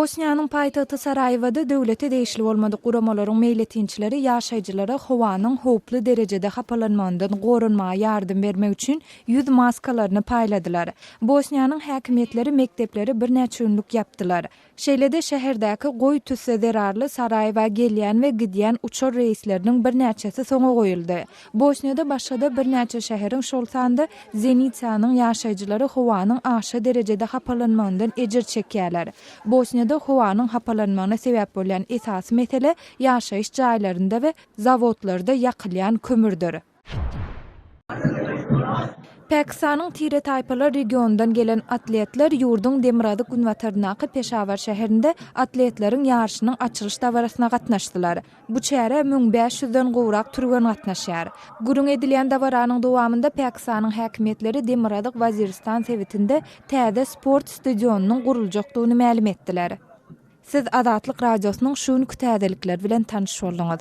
Bosniýanyň paýtagty Saraýewada döwlete degişli bolmadyk guramalaryň meýletinçileri ýaşaýjylara howanyň howply derejede hapalanmagyndan goranmaga ýardam bermek üçin ýüz maskalaryny paýladylar. Bosniýanyň häkimiýetleri mekdepleri birnäçe günlük ýapdylar. Şeýle-de şäherdäki goýy tüsse zerarly Saraýewa gelýän we gidýän uçar reýsleriniň birnäçesi soňa goýuldy. Bosniýada başga-da birnäçe şäheriň, şol sanda Zenitsanyň ýaşaýjylary howanyň aşa derejede hapalanmagyndan ejir çekýärler. Bosniýada howanyň hapalanmagyna sebäp bolýan esasy mesele ýaşaýyş jaýlarynda we zawodlarda ýakylýan kömürdir. Pakistanyň tire-taýpalar regionyndan gelen atletler ýurduň demirgazyk-günbataryndaky Peşawar şäherinde atletleriň ýaryşynyň açylyş dabarasyna gatnaşdylar. Bu çärä 1500-den gowrak türgen gatnaşýar. Gürrüň edilýän dabaranyň dowamynda Pakistanyň häkimiýetleri Demirgazyk Waziristan sebitinde täze sport stadionynyň guruljakdygyny mälim etdiler. Siz Azatlyk Radiosynyň şu günki täzelikleri bilen tanyş bolduňyz.